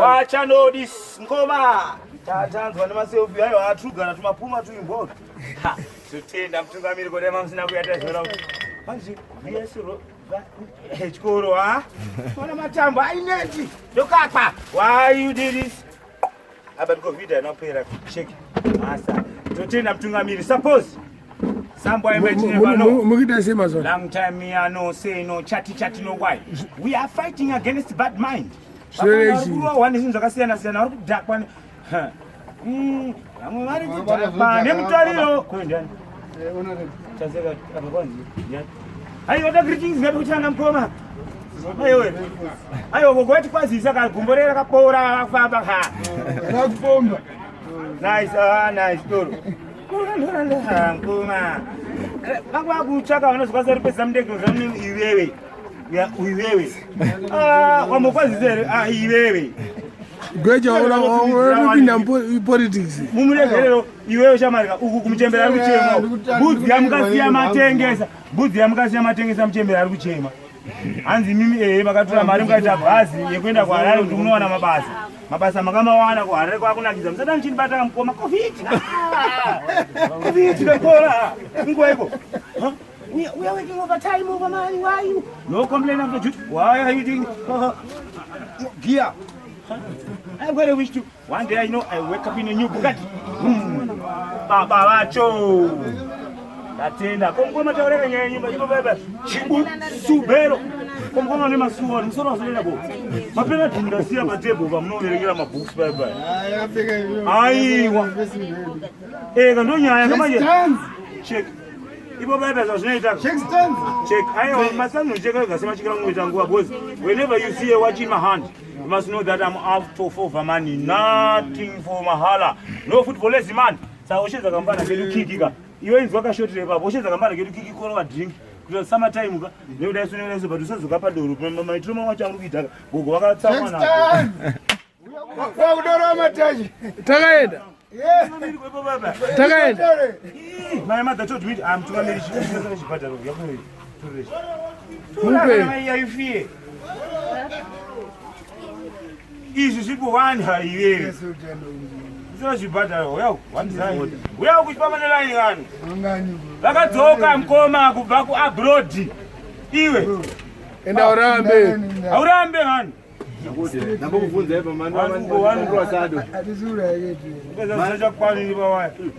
Wachanodis ngoma tatanzwa nemaselfi ayo atugara tumapuma tuimbwa totenda mutungamiri kodai mamusina kuya tazora hanzi vsro chikoro ha ona matambo aineti ndokakwa why you did this apa covid haina kupera check masa totenda mutungamiri suppose sambo mukuita sei mazuva long time ya no say no chati chati no why we are fighting against bad mind Zvinorei nezvinhu zvakasiyana siyana vari kudhakwa vamwe vari kudhakwa nemutoriro kuendani chazeka apa kwanzi aiwa da greetings ngapi kutanga mukoma aiwe aiwa gogo watikwazisa ka gumbo rere rakapora kufamba ha rakupomba nice ah nice toro mukoma vangu vakutsvaka vanozokwanisa ripedza mundege iwewe iwewe ah wambokwazisa here ah iwewe gweja unopinda mupolitics mumuregerero iwewe shamarika uku kumuchembera ari kuchema mbudzi yamukasiya matengesa mbudzi yamukasiya matengesa muchembera ari kuchema hanzi mimi ehe makatora mari mukaita bhazi yekuenda kuharare kuti munowana mabasa mabasa makamawana kuharare kwakunakidza musada muchinibata mukoma covid covid kakora inguva iko We are working overtime over money. Why you? No complaint after duty. Why are you doing? Gear. I've got a wish to. One day I know I wake up in a new Bugatti. Baba vacho. Tatenda. Komukoma taureka nyaya yenyumba ipo baba. Chibu subero. Komukoma nemasuwa musoro wazoenda ko. Mapena ndasiya pa table pamunoverengera mabooks bye bye. Aiwa. Eh ndo nyaya kamanje. Check. Ipo baba zvazvinoita. Check stands. Check. Aiwa masano cheka ega semachikira munoita nguva because whenever you see a watch in my hand you must know that I'm out of over money. Nothing for mahala. No food for lazy man. Saka ushedza kambana kedu kiki ka. Iwe inzwa kashotire ipapo. Ushedza kambana kedu kiki korova drink. Kuita summer time ka. Nekuda isu nekuda isu but usazoka padoro. Maitiro mamwe acho ari kuita ka. Gogo vakatsamwa nako. Kwakudorova matachi. Takaenda. Takaenda. My mother told me I'm mutungamiri chibhadharo. Mupe. Izvi zviri kuwanda iwewe. Usina zvibhadharo uya wanzai. Uya kuchipamba nelaini vanhu. Vakadzoka mukoma kubva kuabroad. Iwe. Enda urambe. Aurambe vanhu.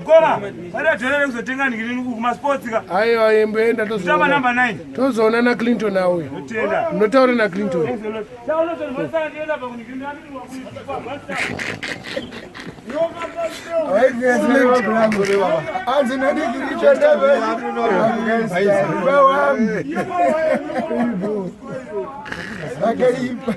Mkoma, vada kuzotenga nhingi kumasports ka. Aiwa imboenda Tamba number 9. tozoona naClinton auya. Totenda. Unotaura naClinton. Thanks a lot. Vakaipa.